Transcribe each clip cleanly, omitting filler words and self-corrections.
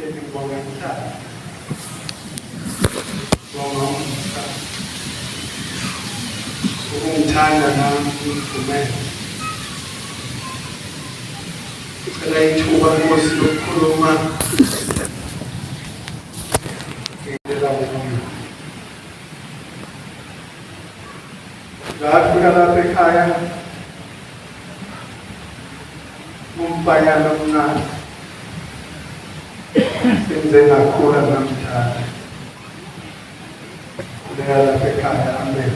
Ekuseni ngibonga inhlalo. Ngibonga umusa. Ukungithanda nami ungivumele. Ngicela ithuba Nkosi lokukhuluma ngicela kuyo. Ngafika lapha ekhaya umfanyana omncane sengize ngakhula ngamthatha khuleka lapha ekhaya. Amen.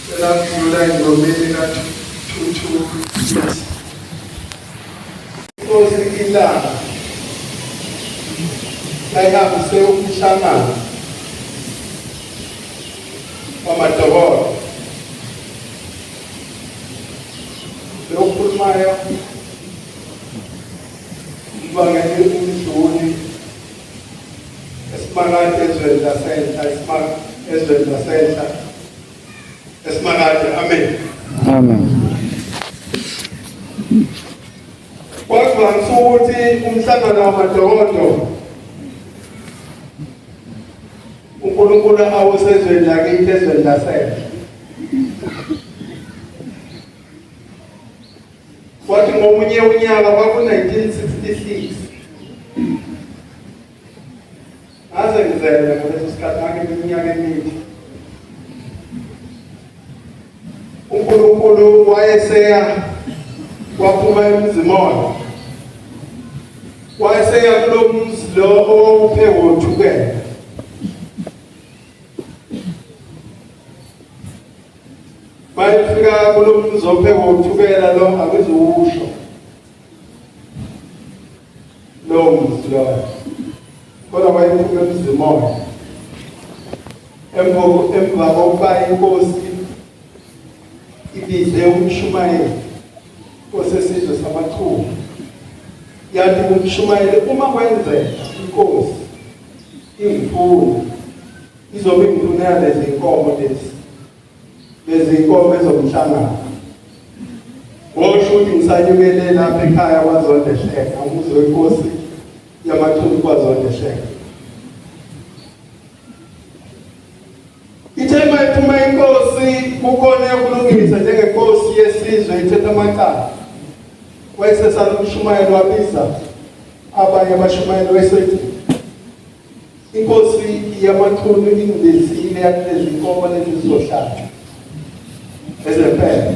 Cela kudlula engomeni ka-226. Inkosi ilanga layihambise umhlangano wamadokotela lokhulumayo ubangele umdluli esimakade ezweni lasenhla, ezweni lasenhla esimakade. Amen. Amen. Kwakuvamisa ukuthi umhlangano wamadokodo uNkulunkulu awusezweni lakithi, ezweni lasenhla. Kwathi ngomunye unyaka kwaku-1966 ngaze ngizele ngaleso sikhathi ngangineminyaka emithi. UNkulunkulu wayeseya waphuma emzimoya, wayeseya kulo mzi lo owawuphe wothukela. Mayefika kulo mzi ophe wothukela lo, akuzuwusho lowo mzi loyo, kodwa wayephuma emzimoya emva kokuba inkosi ibize umshumayeli osesizwe samaChunu, yathi kumshumayeli, uma kwenzeka inkosi ingifuna, izobe ingifunela lezi nkomo lezi nkomo ezomhlangano. Ngosho ukuthi ngisanyukele lapha ekhaya kwaZondehleka, umuzi wenkosi yamaChunu kwaZondehleka. Ithe uma iphuma inkosi kukhona yokulungisa njengenkosi yesizwe ithetha amacala. Wayesesala umshumayeli, wabiza abanye abashumayeli, wayesethi inkosi yamaChunu ingibizile yathi lezi nkomo lezi zizohlatshwa ezempela.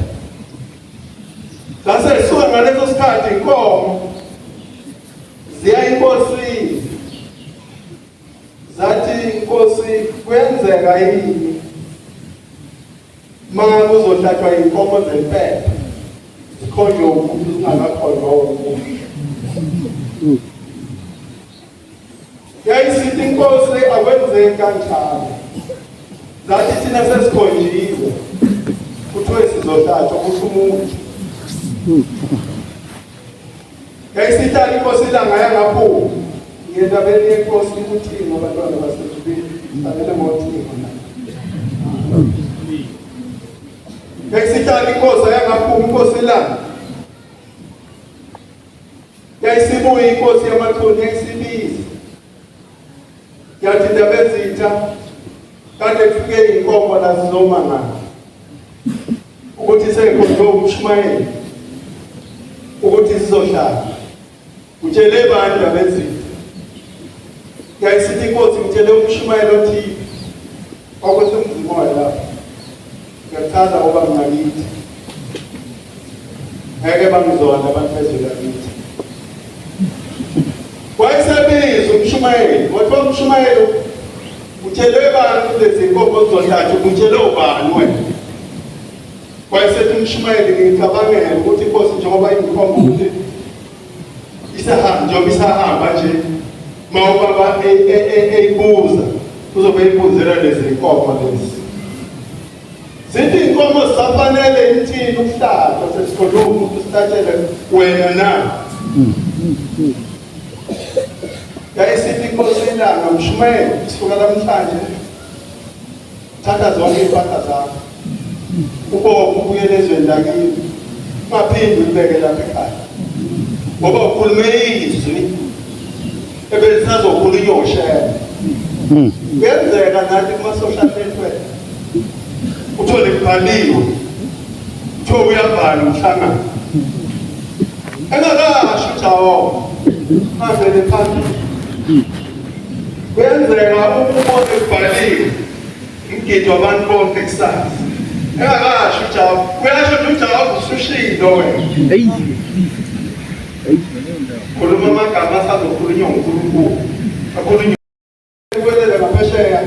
Zase zisuka ngaleso sikhathi inkomo ziya enkosini, zathi inkosi kuyenzeka yini ma kuzohlatshwa inkomo zempepha zikhonjwe umuntu zingakakhonjwa umuntu? Yayisithi inkosi akwenzeki kanjalo. Zathi thina sesikhonjiwe, kuthiwe sizohlatshwa, kusho umuntu. Yayisihlala inkosi ilanga yangaphuma ngendabeni yenkosi uThingo, abantwana basezulwini fanele ngoThingo na. Yayisihlala inkosi yangaphuma inkosi ilanga. Yayisibuya inkosi yamaChunu, yayisibiza yathi, ndaba ezitha, kade kufike inkomo la zizomangala ukuthi sekhonjwe umshumayeli ukuthi sizohlala, utshele bani ndaba ezitha? Yayisithi inkosi ngitshele umshumayeli othile okwesemzimoya lapho. Ngiyakuthanda ngoba ngingakithi, ngeke bangizonda abantu bezwe lakithi. Wayesebiza umshumayeli, wathi umshumayeli, utshele bani lezi nkomo zizohlatshwa, utshele ubani wena? Wayesethi umshumayeli, ngicabangela ukuthi inkosi njengoba ingikhomba ukuthi isahamba, njengoba isahamba nje, uma ubaba eyibuza uzobe eyibuzela lezi nkomo lezi. Zithi inkomo zisafanele imthini ukuhlatshwa, sesikhonjwe umuntu sihlatshele wena na? Yayisithi inkosi ilanga, mshumayeli, kusuka namhlanje thatha zonke iy'mpahla zakho ubophe ubuyele ezweni lakini, ungaphinde ulibeke lapha ekhaya. Ngoba ukhulume izwi ebelisazokhulunywa uShembe. Kuyenzeka nathi kuma-social network uthole kubhaliwe, kuthiwa uyabhala umhlangano engakasho uJehova avele phambili. Kuyenzeka ukubone kubhaliwe umgidi wabantu bonke kusasa engakasho uJehova, uyasho ukuthi uJehova usushilo wena. Khuluma amagama asazokhulunywa uNkulunkulu, akhulunywa Kwelele ngaphesheya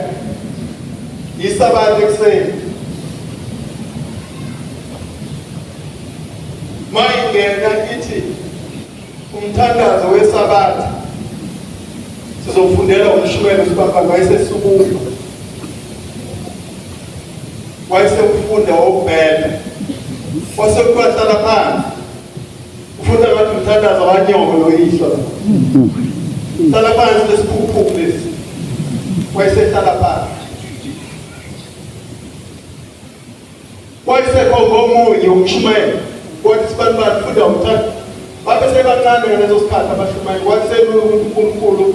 yisabatha ekuseni. Mayingena ithi umthandazo wesabatha sizofundela umshumelo usibamba wayesesukuma wayesekufunda wokubheda wasekuthiwa hlala phansi Ufunda ngathi umthandazo wanyoko noyihlo. Hlala phansi lesiphukuphuku lesi. Wayesehlala phansi. Wayesekhomba omunye ukushumayela. Wathi sibani bani funda umthandazo. Babe sebancane ngaleso sikhathi abashumayeli. Wathi selula ukuthi uNkulunkulu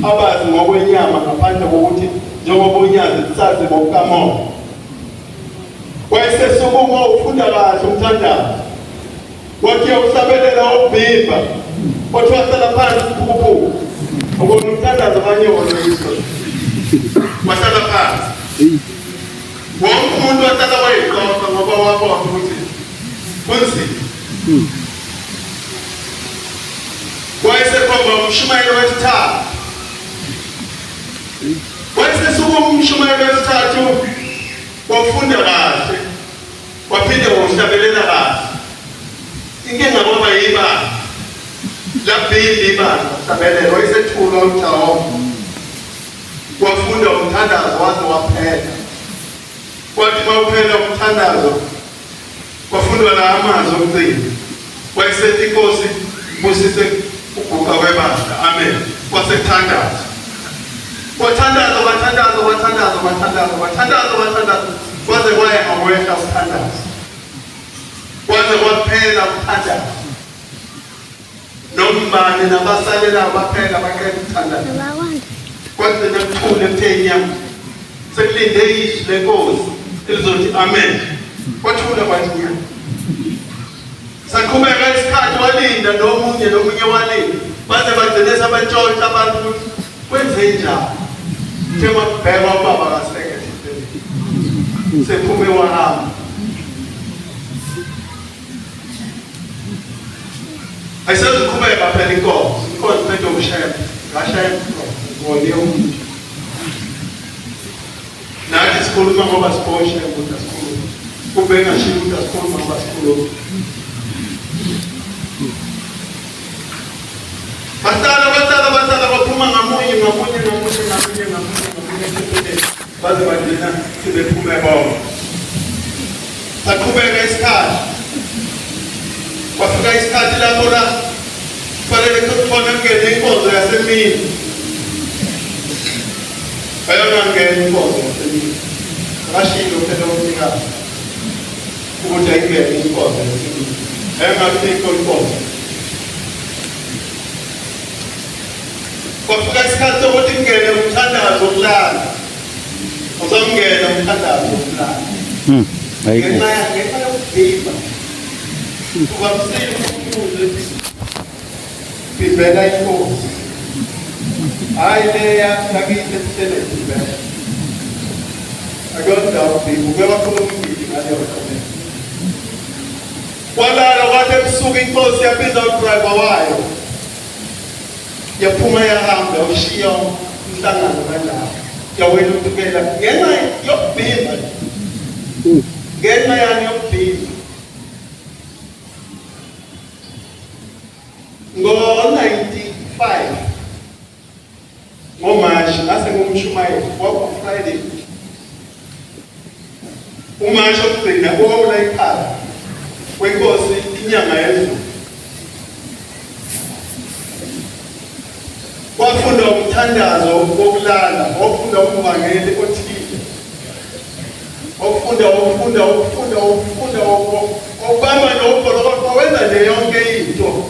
abazi ngokwenyama ngaphandle kokuthi njengoba unyazi sazi ngokukamoya. Wayesesukuma ufunda kahle umthandazo. Wathi uhlabelela obhimba. Wathi wahlala phansi phukuphuku. Ubona umthandazo kanyolo yiso. Wahlala phansi. Wonke umuntu wahlala wayiqoqa ngoba wabona ukuthi kunzima. Wayesekhomba umshumayeli wesithathu. Wayesesukuma umshumayeli wesithathu wafunda kahle waphinde wawuhlabelela kahle. Inkinga kwaba yibandla labhimba ibandla hlabelela wayesethulwa uJehova wafunda umthandazo waze waphela. Kwathi mawuphela umthandazo kwafundwa la amazwi okugcina wayesethi inkosi busise uguqa kwebandla amen kwasekuthandaza kwathandaza kwathandaza kwathandaza kwathandaza kwathandaza kwathandaza kwaze kwaya ngokwehla ukuthandaza kwaze kwaphela ukuthandaza nombani nabasalelayo baphela baqeda ukuthandaza kwagcina kuthule kuthe inyama sekulinde izwi lenkosi elizothi amen kwathula kwathi nyama saqhubeka isikhathi walinda nomunye nomunye walinda baze bagcine sabantshontsha abantu ukuthi kwenze njani njengoba kubhekwa ubaba kaseke sephume wahamba Ayisezuqhubeka phela inkonzo. Inkonzo iphethwe uShembe. NgaShembe ngone umuntu. Nathi sikhuluma ngoba siboshe ukuthi asikhuluma. Kube engashiwo ukuthi asikhuluma ngoba sikhuluma. Bahlala bahlala bahlala baphuma ngamunye ngamunye ngamunye ngamunye ngamunye ngamunye baze bagcina sebephume bonke. Saqhubeka isikhathi. Kwafika isikhathi lapho la kufanele kukhona kungene inkonzo yasemini. Bayongangena inkonzo yasemini. Bashilo phela umnikazi ukuthi ayingene inkonzo yasemini. Ayingabikho inkonzo. Kwafika isikhathi sokuthi kungene umthandazo wokulala. Uzongena umthandazo wokulala. Ayikho. Ngenxa yokubhimba. Ubamsile uNkulunkulu ethi bhimbela inkosi. Hayi leya yakithi esihlele bhimbela. Akuyona indawo ukubhimba. Uke wakhuluma umgidi ngaleyo nto. Kwalala kwathi ebusuku inkosi yabiza udriver wayo. Yaphuma yahamba yawushiya umhlangano kanjalo. Yawela uThukela ngenxa yokubhimba. Ngenxa yani yokubhimba. Ngo-95 ngoMashi ngase ngumshumayeli kwaku-Friday uMashi okugcina owawula ikhala kwenkosi inyanga yezulu wafunda umthandazo wokulala wafunda umvangeli othile wafunda wafunda wafunda wafunda wabamba nobholokoqo wenza nje yonke into.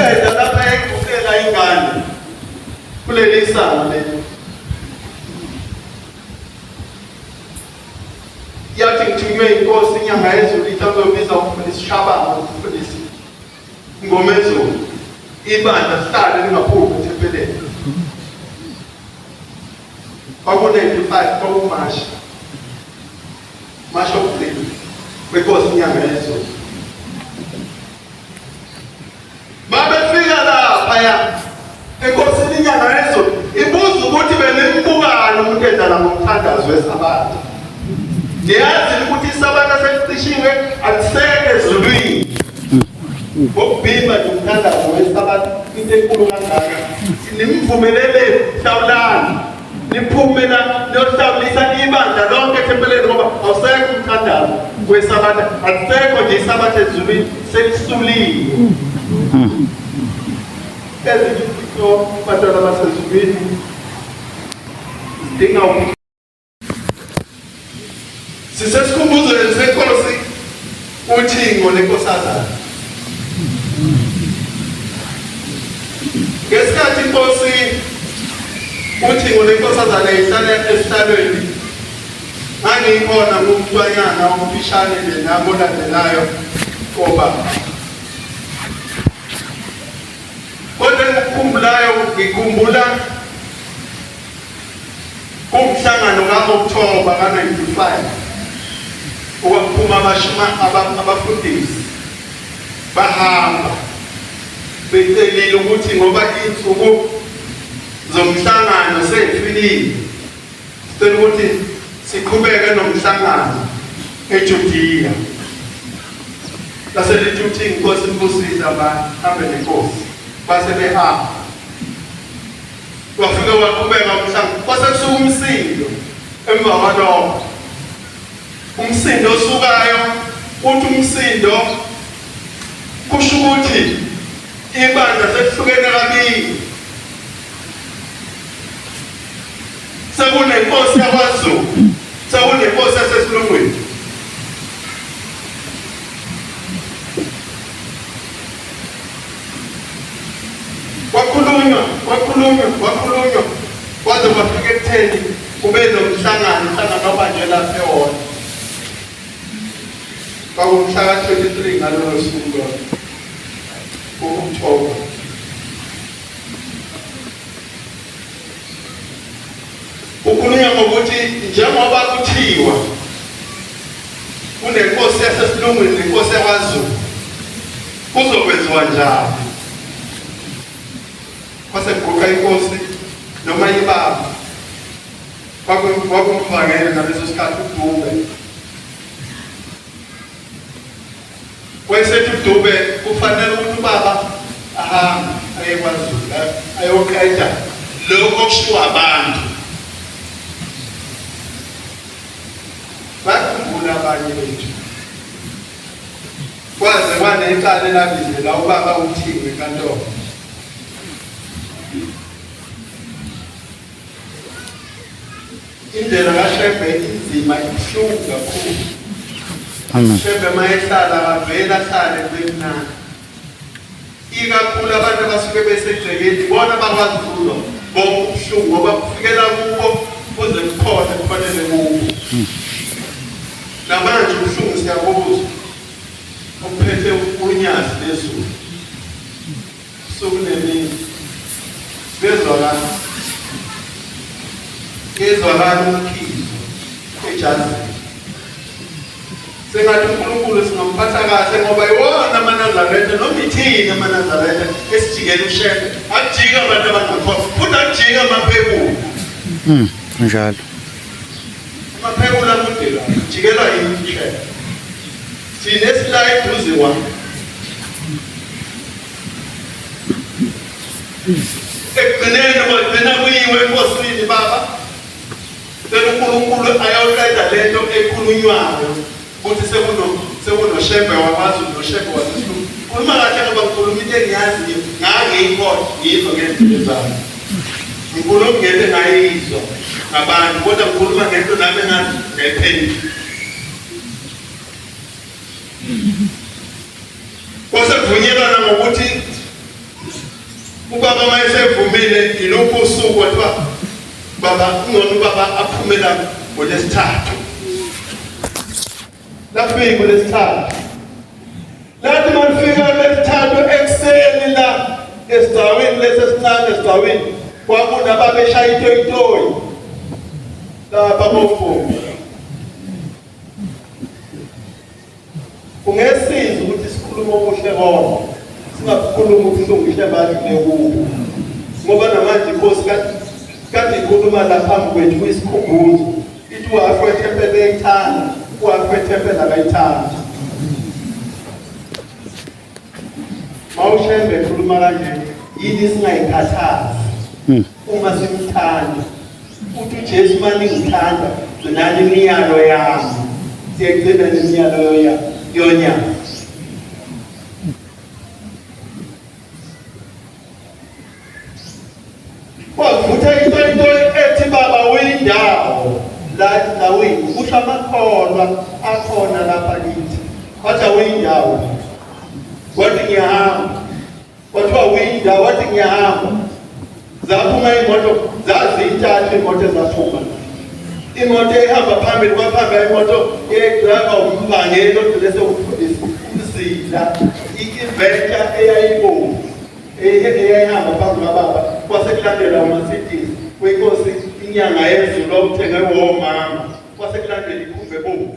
Mayiqeda lapha yayiguqela ingane kuleli sango leli. Yathi ngithunywe inkosi inyanga yezulu ithi azobiza umfundisi Shabangu umfundisi Ngomezulu ibandla sihlale lingaphumi ethempeleni. Kwaku-95 kwakumashi mashi okugcina kwenkosi inyanga yezulu. Babefika laphaya enkosini inyanga yezulu ibuza ukuthi benimbukani umuntu edlala ngomthandazo wesabatha. Niyazi ukuthi isabatha selicishiwe alisekho ezulwini. Ngokubhimba nje umthandazo wesabatha into enkulu kangaka. Nimvumelele hlawulani. Niphume la niyohlawulisa ibandla lonke ethempeleni ngoba awusekho umthandazo wesabatha, alisekho nje isabatha ezulwini selisuliwe. Ezinye izinto bantwana basezulwini zidinga Sisesikhumbuzweni senkosi uThingo lenkosazana. Ngesikhathi inkosi uThingo lenkosazana ihlala esihlalweni ngangikhona ngumntwanyana omfishane nje nami olandelayo kobaba. Kodwa engikukhumbulayo ngikhumbula Kumhlangano ka-Okthoba ka-95 okwakuphuma abafundisi bahamba becelile ukuthi ngoba iy'nsuku zomhlangano sey'fikile sicela ukuthi siqhubeke nomhlangano eJudiya lase lithi uthi inkosi ibusise abantu hambe nenkosi base behamba Wafike waqhubeka umhlangano kwase kusuka umsindo emva kwalokho umsindo osukayo uthi umsindo kusho ukuthi ibandla selihlukene kabili sekunenkosi yakwaZulu sekunenkosi yasesilungwini Kwakhulunywa, kwakhulunywa, kwakhulunywa kwaze kwafika ekutheni kube nomhlangano, umhlangano obanjwe lapha ehholo. Kwakumhla ka-23 ngalolo suku lolo, ku-Okthoba. Kukhulunywa ngokuthi njengoba kuthiwa kunenkosi yasesilungwini nenkosi yakwaZulu kuzokwenziwa njani? Kwase kuguqa inkosi noma ibaba kwakumvangele ngaleso sikhathi uDube. Wayesethi uDube kufanele ukuthi ubaba ahambe aye kwaZulu ayoqeda lokho okushiwo abantu. Bakhumbula abanye bethu. Kwaze kwanecala elabizela ubaba uThingo enkantolo. Indlela kaShembe inzima ibuhlungu kakhulu. Amen. Shembe mayehlala kavele ahlale kube mnandi. Ikakhulu abantu abasuke besegcekeni bona bakwazi ukuzwa bonke ubuhlungu ngoba kufikela kubo kuze kukhona kufanele kubo. Namanje ubuhlungu siyabuzwa okuphethe unyazi lezulu. Usuku nemini. Kuyezwakala. Kuyezwakala umkhizo ejazini. Sengathi uNkulunkulu singamphatha kahle ngoba iwona amaNazaretha noma ithini amaNazaretha esijikela uShembe akujika abantu abangakholwa futhi akujika amaphekula. Njalo. Amaphekula kude la jikelwa yini uShembe. Thina esila eduze kwakhe Ekugcineni kwagcina kuyiwe enkosini baba. Cela uNkulunkulu ayoqeda lento ekhulunywayo ukuthi sekuno sekunoshembe wakwaZulu noshembe waseSilungu. Khuluma kahle ngoba ngikhuluma into engiyaziyo ngangiyikho ngiyizwa ngezindebe zami. Ngikhuluma ngento engayizwa ngabantu kodwa ngikhuluma ngento nami engazi ngayiphendula. Kwase kuvunyelwana ngokuthi Ubaba uma esevumile yiluphi usuku kwathiwa baba kungcono ubaba aphumela ngolesithathu. Lafika ulesithathu. Lathi malifika lesithathu ekuseni la esigcawini lesi esincane esigcawini kwakunababeshaya itoyitoyi lapha bomfumbi. Kungesiza ukuthi sikhulume okuhle kodwa singakukhuluma ubuhlungu ihlemba adlule kubo ngoba namanje inkosi kade ikhuluma la phambi kwethu kuyisikhumbuzo ithi uhafu wethempeli eyithanda uhafu wethempeli akayithandi mawushembe ekhuluma kanje yini singayikhathazi hmm. uma simthanda uthi uJesu uma ningithanda gcinani imiyalo yami siyayigcina nemiyalo yonyaka Kwavutha into into ethi baba uyindawo la la wini kusho amakholwa akhona lapha kithi wathi awuyindawo wathi ngiyahamba kwathiwa uyindawo wathi ngiyahamba zaphuma imoto zazintathu imoto ezaphuma imoto ehamba phambili kwaphamba imoto yedrayiva umvangeli ogcine sewufundisa umzila i-iventa eyayibomvu eyayihamba phambi kwababa kwase kulandela uMercedes wenkosi inyanga yezulu okuthenge womama kwase kulandela ikhumbe ebomvu.